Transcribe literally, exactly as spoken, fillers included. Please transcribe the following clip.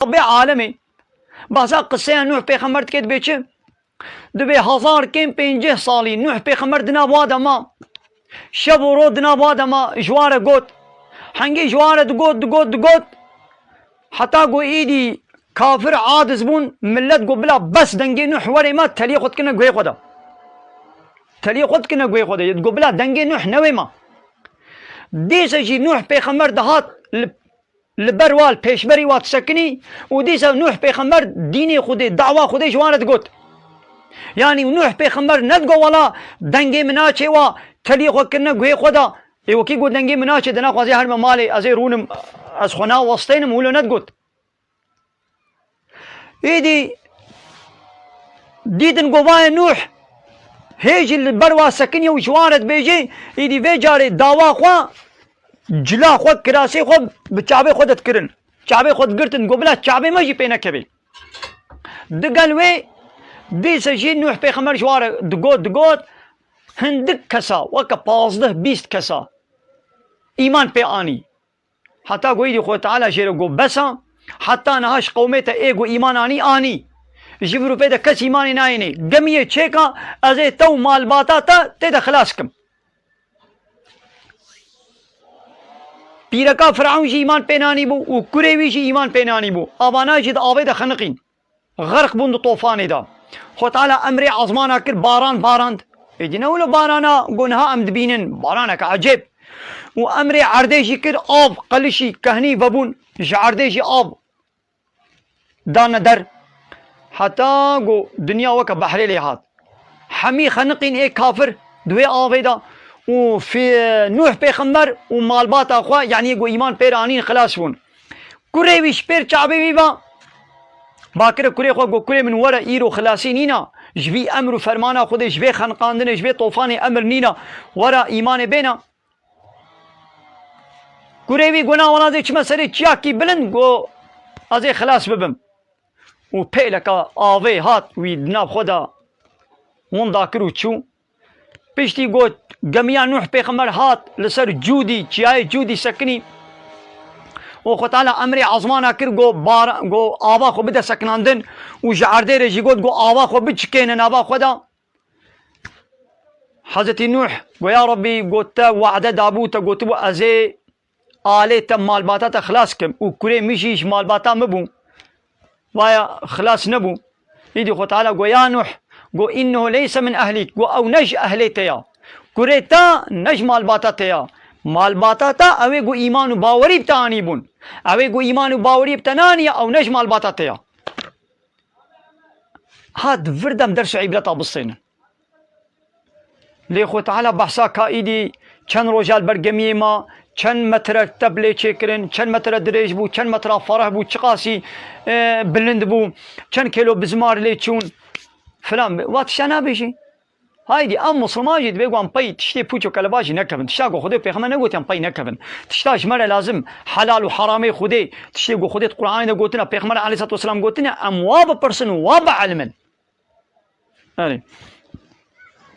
Rabbê alemê. Behsa qiseya Nuh pêxember dike, dibê çi? Dibê hezar kêm pêncî salî Nuh pêxember di nav wa de ma. Şev û ro di nav wa de ma, ji wan re got. Hengê ji wan re digot, digot, digot. Heta ku êdî kafir aciz bûn, millet got, "Bila bes, dengê Nuh were ma, teliyê xwe dikirine guhê xwe de." Teliyê xwe dikirine guhê xwe de. Got, "Bila dengê Nuh newê ma." Dîsa jî Nuh pêxember dihat li, li ber wa, li pêşberî wa disekinî û dîsa Nuh pêxember dînê Xwedê, dawa Xwedê ji wan re digot. Yanî Nuh pêxember nedigot, "Wela dengê min naçê wa, teliyê xwe kirine guhê xwe de." Ê wekî got, "Dengê min naçê, de naxwazê herme malê, ez ê rûnim, ez xwe nawestênim," wilo nedigot. Êdî dîtin govayê Nuh hê jî li ber wa sekiniye û ji wan re dibêje, êdî vê carê dawa xwe, cila xwe, kirasê xwe bi çavê xwe de dikirin. Çavê xwe digirtin, got, "Bila çavê me jî pê nekeve." Digel wê, dîsa jî Nuh pêxember ji wan re digot, digot, hindik kesa, weke pazdeh bîst kesa îman pê anî. Heta ku êdî Xwedê Teala jê re got, "Bes a, heta niha ji qewmê te ê ku îman anî, anî. Ji vir û pê de kes îmanê nayênê. Gemiyê çêka, ez ê te û malbata te tê de xilas kim." Pîreka Firewn jî îman pê nanîbû û kurê wî jî îman pê nanîbû. Avana jî di avê de xeniqîn. Xerq bûn di tofanê de. Xwe Teala emrê ezmana kir, baran barand. Êdî ne wilo barana ku niha em dibînin, baraneke ecêb. Û emrê erdê jî kir, av, qelişî, kehnî vebûn, ji erdê jî av dane der. Heta ku dinya weke behrê lê hat. Hemî xeniqîn ê kafir di wê avê de. Û fê-, Nuh pêxember û malbata xwe, yanî ku îman pê re anîn, xilas bûn. Kurê wî ji pêr çavê wî va. Bakire kurê xwe, got, "Kurê min, were, îro xilasî nîna. Ji vî emr û fermana Xwedê, ji vê xeniqandinê, ji vê tofanê emr nîna. Were, îmanê bêne." Kurê wî got, "Na, wela ez ê çime serê çiyakî bilind, got, ez ê xilas bibim." Û pêleka avê hat wî di nav xwe de winda kir û çû. Piştî got, gemiya Nuh pêxember hat li ser Cûdî, çiyayê Cûdî sekinî. Û Xwe Teala emrê ezmana kir, got, bar-, got, ava xwe bide sekinandin û ji erdê re jî got, got, ava xwe biçikêne nava xwe de. Hezretî Nuh got, "Ya Rebbî, got, te wade dabû, te gotibû, ez ê alê te, malbata te xilas kim û kurê min jî ji malbata min bû. Vaya xilas nebû." Îdî Xwe Teala got, "Ya Nuh, got, innehu leyse min ehlîk, got, ew ne ji ehlê te ya. Kurê te ne ji malbata te ya. Malbata te, ew ê got îman û bawerî bi te anîbûn. Ew ê got îman û bawerî bi te naniye, ew ne ji malbata te ya." Ha di vir de em ders û îbreta bistênin. Lê Xwe Teala behsa ka îdî çend roja li ber gemiyê ma, çend metre tep lê çêkirin, çend metre dirêj bû, çend metre fereh bû, çiqasî, e, bilind bû, çend kêlo bizmar lê çûn filan. Wa tişta nabêjî. Haydî, em Musulman jî divê ku em pey tiştê pûç û kelebajî nekevin. Tişta ku Xwedê û Pêxember negotiyan pey nekevin. Tişta ji me re lazim, helal û heramê Xwedê, tiştê ku Xwedê di Qur'anê de gotine, Pêxember aleyhissalatu vesselam gotine, em wa bipirsin û wa bielimin. Erê.